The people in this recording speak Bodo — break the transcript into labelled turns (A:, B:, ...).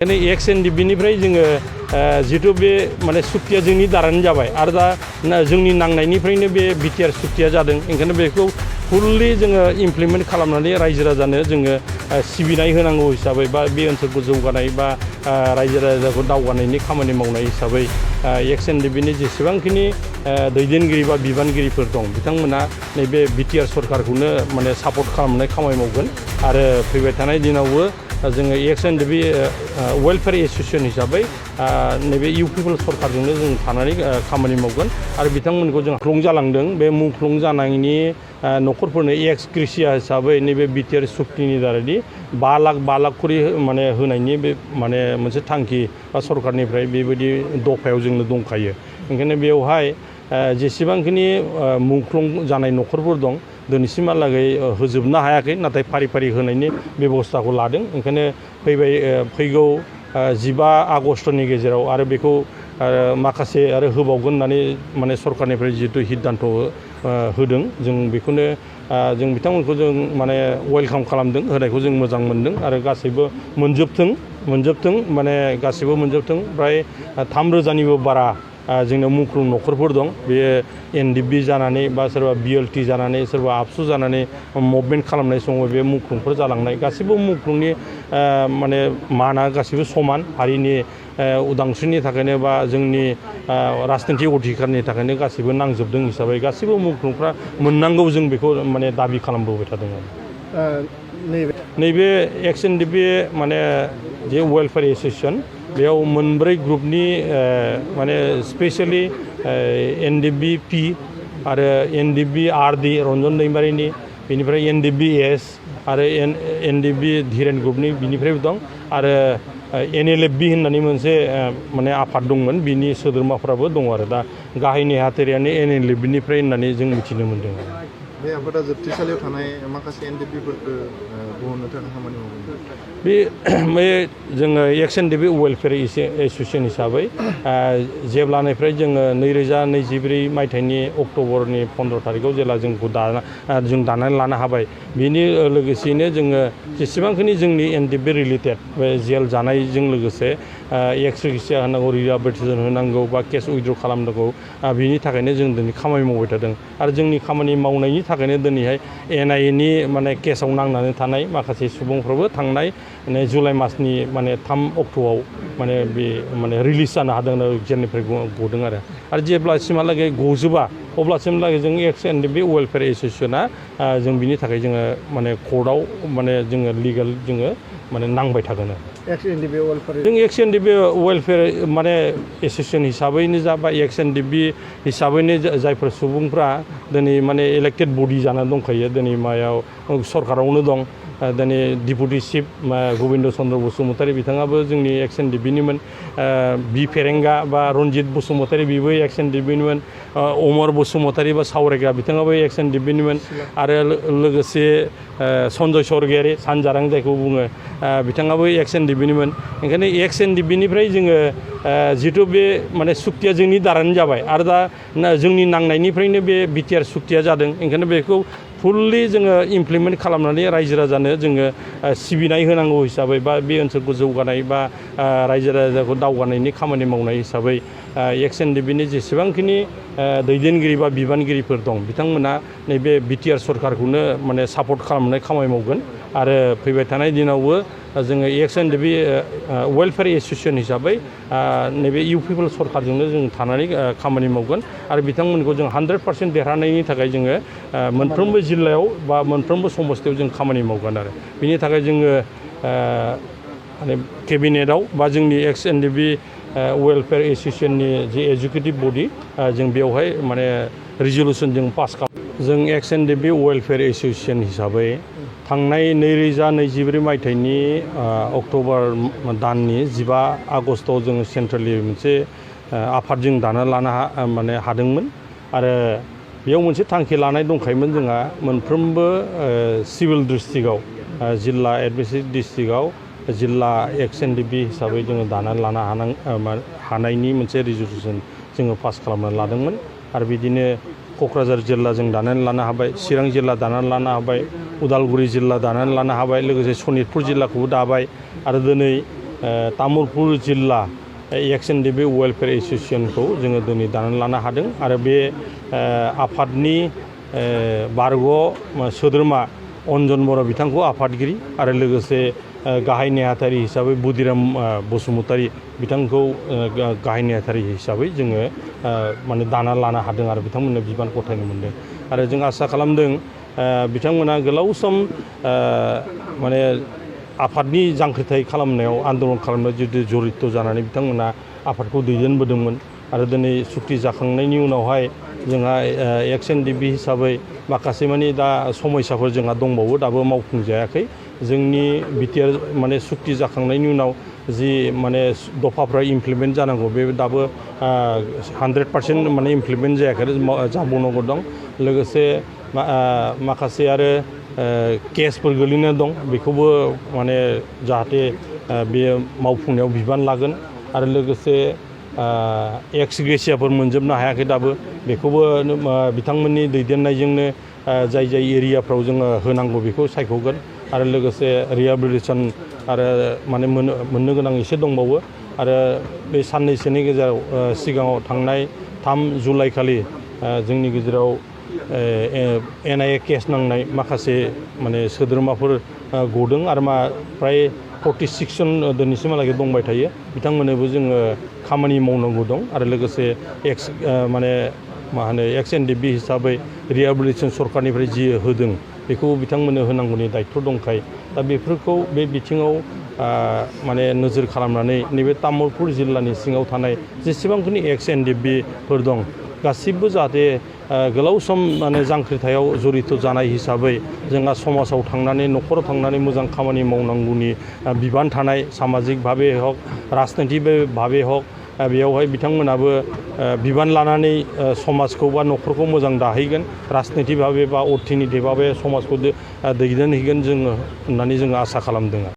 A: एक्स एनडिबिनिफ्राय जोङो जिहेतु बे माने सुक्तिया जोंनि दारानो जाबाय आरो दा जोंनि नांनायनिफ्रायनो बे बिटिआर सुक्तिया जादों ओंखायनो बेखौ फुल्लि जोङो इमप्लिमेन्ट खालामनानै रायजो राजानो जोङो सिबिनाय होनांगौ हिसाबै बा बे ओनसोलखौ जौगानाय बा रायजो राजाखौ दावगानायनि खामानि मावनाय हिसाबै एक्स एनडिबिनि जेसेबांखिनि दैदेनगिरि बा बिबानगिरिफोर दं बिथांमोना नैबे बिटिआर सरकारखौनो माने सापर्ट खालामनाय खामानि मावगोन आरो फैबाय थानाय दिनावबो जोङो एक्स एनडिबि वेलफेयार एसोसिएशन हिसाबै नैबे UPPL सरकारजोंनो जों थानानै खामानि मावगोन आरो बिथांमोनखौ जों मुंख्लं जालांदों बे मुंख्लं जानायनि न'खरफोरनो एक्स ग्रेसिया हिसाबै नैबे बिटिआर सुक्तिनि दारैनि 5 लाख खरि माने होनायनि बे माने मोनसे थांखि बा सरकारनिफ्राय बेबायदि दफायाव जोंनो दंखायो ओंखायनो बेवहाय जेसेबांखिनि मुंख्लं जानाय न'खरफोर दं दिनैसिमहालागै होजोबनो हायाखै नाथाय फारि फारि होनायनि बेबस्थाखौ लादों ओंखायनो फैगौ 15 आगस्टनि गेजेराव आरो बेखौ माखासे आरो होबावगोन होननानै माने सरकारनिफ्राय जिहेतु सिद्धान्त होदों जों बेखौनो जों बिथांमोनखौ जों माने वेलकाम खालामदों होनायखौ जों मोजां मोनदों आरो गासैबो मोनजोबथों माने गासैबो मोनजोबथों प्राय 3,000निबो बारा जोंनाव मुंख्लं न'खरफोर दं बे एनडिबि जानानै बा सोरबा बिएलटि जानानै सोरबा आबसु जानानै मुभमेन्ट खालामनाय समाव बे मुंख्लंफोर जालांनाय गासैबो मुंख्लंनि माने माना गासैबो समान हारिनि उदांस्रिनि थाखायनो बा जोंनि राजनितिक अधिकारनि थाखायनो गासैबो नांजोबदों हिसाबै गासैबो मुंख्लंफ्रा मोननांगौ जों बेखौ माने दाबि खालामबोबाय थादों नैबे एक्स एनडिबि माने जे वेलफेयार एसोसिएशन बेयाव मोनब्रै ग्रुपनि माने स्पेशली NDFB आरो NDFB रन्जन दैमारिनि बेनिफ्राय NDFBS आरो NDFB धीरेन ग्रुपनि बिनिफ्रायबो दं आरो NLFB होननानै मोनसे माने आफाद दंमोन बिनि सोद्रोमाफ्राबो दङ आरो दा गाहाय नेहाथारियानो NLFBनिफ्राय होननानै जों मिथिनो मोन्दों
B: बे आफादा जोबथेसालियाव थानाय माखासे NDFBफोरखौ बहननो थाखाय खामानि मावदों
A: बे जोङो एक्स एनडिबि वेलफेयार एसोसिएशन हिसाबै जेब्लानिफ्राय जोङो 2024 मायथाइनि अक्ट'बरनि 15 थारिखआव जेब्ला जोंखौ जों दानानै लानो हाबाय बिनि लोगोसेयैनो जोङो जेसेबांखिनि जोंनि NDFB रिलेटेड बे जेल जानायजों लोगोसे एक्स ग्रेसिया होनांगौ रिहेबिलिटेसन होनांगौ बा केस उइथड्र खालामनांगौ बिनि थाखायनो जों दिनै खामानि मावबाय थादों आरो जोंनि खामानि मावनायनि थाखायनो दिनैहाय NIAनि माने केसाव नांनानै थानाय माखासे सुबुंफ्राबो थांनाय जुलाइ मासनि माने 3 अक्ट'आव माने बे माने रिलिज जानो हादों जेलनिफ्राय गदों आरो जेब्लासिमहालागै गजोबा अब्लासिमहालागै जों एक्स एनडिबि वेलफेयार एसोसिएशना जों बिनि थाखाय जोङो माने कर्टआव माने जोङो लिगेल जोङो माने नांबाय थागोन जों एक्स एनडिबि वेलफेयार माने एसोसिएशन हिसाबैनो जा बा एक्स एनडिबि हिसाबैनो जायफोर सुबुंफ्रा दिनै माने इलेक्टेड बडि जानानै दंखायो दिनै मायाव सरकारावनो दं दिनै डिपुटि चिफ गबिन्द चन्द्र बसुमतारी बिथाङाबो जोंनि एक्स एनडिबिनिमोन बि फेरेंगा बा रन्जित बसुमतारी बेबो एक्स एनडिबिनिमोन अमर बसुमतारी बा सावरायग्रा बिथाङाबो एक्स एनडिबिनिमोन आरो लोगोसे सन्जय सरगियारि सानजारां जायखौ बुङो बिथाङाबो एक्स एनडिबिनिमोन ओंखायनो एक्स एनडिबिनिफ्राय जोङो जिहेतु बे माने सुक्तिया जोंनि दारानो जाबाय आरो दा जोंनि नांनायनिफ्रायनो बे बिटिआर सुक्तिया जादों ओंखायनो बेखौ फुल्लि जोङो इमप्लिमेन्ट खालामनानै रायजो राजानो जोङो सिबिनाय होनांगौ हिसाबै बा बे ओनसोलखौ जौगानाय बा रायजो राजाखौ दावगानायनि खामानि मावनाय हिसाबै एक्स एनडिबिनि जेसेबांखिनि दैदेनगिरि बा बिबानगिरिफोर दं बिथांमोना नैबे बिटिआर सरकारखौनो माने सापर्ट खालामनाय खामानि मावगोन आरो फैबाय थानाय दिनावबो जोङो एक्स एनडिबि वेलफेयार एसोसिएशन हिसाबै नैबे UPPL सरकारजोंनो जों थानानै खामानि मावगोन आरो बिथांमोनखौ जों 100% देरहानायनि थाखाय जोङो मोनफ्रोमबो जिल्लायाव बा मोनफ्रोमबो समस्थियाव जों खामानि मावगोन आरो बिनि थाखाय जोङो माने केबिनेटआव बा जोंनि एक्स एनडिबि वेलफेयार एसोसिएशननि जे एजुकेटिभ बडि जों बेवहाय माने रिजलुसन जों पास खालाम जों एक्स एनडिबि वेलफेयार एसोसिएशन हिसाबै थांनाय 2024 मायथाइनि अक्ट'बर दाननि 15 आगस्टआव जोङो सेन्ट्रेलि मोनसे आफाद जों दाना लानो माने हादोंमोन आरो बेयाव मोनसे थांखि लानाय दंखायोमोन जोंहा मोनफ्रोमबो सिभिल डिस्ट्रिक्टआव जिल्ला एडमिनिस्ट्रेटिभ डिस्ट्रिक्टआव जिल्ला एक्स एनडिबि हिसाबै जोङो दानानै लानो हानायनि मोनसे रिजलुसन जोङो पास खालामनानै लादोंमोन आरो बिदिनो क'क्राझार जिल्ला जों दानानै लानो हाबाय चिरां जिल्ला दानानै लानो हाबाय उदालगुरि जिल्ला दानानै लानो हाबाय लोगोसे सनितपुर जिल्लाखौबो दाबाय आरो दिनै तामुलपुर जिल्ला एक्स एनडिएफबि वेलफेयार एसोसिएशनखौ जोङो दिनै दानानै लानो हादों आरो बे आफादनि बारग' सोद्रोमा अन्जन बर' बिथांखौ आफादगिरि आरो लोगोसे गाहाय नेहाथारि हिसाबै बुदिराम बसुमतारी बिथांखौ गाहाय नेहाथारि हिसाबै जोङो माने दाना लानो हादों आरो बिथांमोननो बिबान गथायनो मोनदों आरो जों आसा खालामदों बिथांमोना गोलाव सम माने आफादनि जांख्रिथाय खालामनायाव आन्दलन खालामनायाव जुदि जरित जानानै बिथांमोना आफादखौ दैदेनबोदोंमोन आरो दिनै सुक्ति जाखांनायनि उनावहाय जोंहा एक्स एनडिएफबि हिसाबै माखासे माने दा समयसाफोर जोंहा दंबावो दाबो मावफुंजायाखै जोंनि बिटिआर माने सुक्ति जाखांनायनि उनाव जि माने दफाफ्रा इमप्लिमेन्ट जानांगौ बे दाबो 100% माने इमप्लिमेन्ट जायाखै जाबावनांगौ दं लोगोसे माखासे आरो केसफोर गोलैना दं बेखौबो माने जाहाथे बे मावफुंनायाव बिबान लागोन आरो लोगोसे एक्स ग्रेसियाफोर मोनजोबनो हायाखै दाबो बेखौबो बिथांमोननि दैदेननायजोंनो जाय जाय एरियाफ्राव जोङो होनांगौ बेखौ सायख'गोन आरो लोगोसे रिहेबिलिटेसन आरो माने मोननो गोनां एसे दंबावो आरो बे साननैसोनि गेजेराव सिगाङाव थांनाय 3 जुलाइ खालि जोंनि गेजेराव NIA केस नांनाय माखासे माने सोद्रोमाफोर गदों आरो फ्राय 46 जन दिनैसिमहालागै दंबाय थायो बिथांमोननोबो जोङो खामानि मावनांगौ दं आरो लोगोसे एक्स एनडिएफबि हिसाबै रिहेबिलिटेसन सरकारनिफ्राय जि होदों बेखौ बिथांमोननो होनांगौनि दायित्व दंखाय दा बेफोरखौ बे बिथिङाव माने नोजोर खालामनानै नैबे तामुलपुर जिल्लानि सिङाव थानाय जेसेबांखिनि एक्स एनडिएफबिफोर दं गासिबो जाहाथे गोलाव सम माने जांख्रिथायाव जरित जानाय हिसाबै जोंहा समाजाव थांनानै न'खराव थांनानै मोजां खामानि मावनांगौनि बिबान थानाय सामाजिक भाबे हक राजनैतिक भाबे हक बेयावहाय बिथांमोनाबो बिबान लानानै समाजखौ बा न'खरखौ मोजां दाहैगोन राजनैतिक भाबे बा अर्थनितिक भाबे समाजखौ दैदेनहैगोन जोङो होननानै जोङो आसा खालामदों।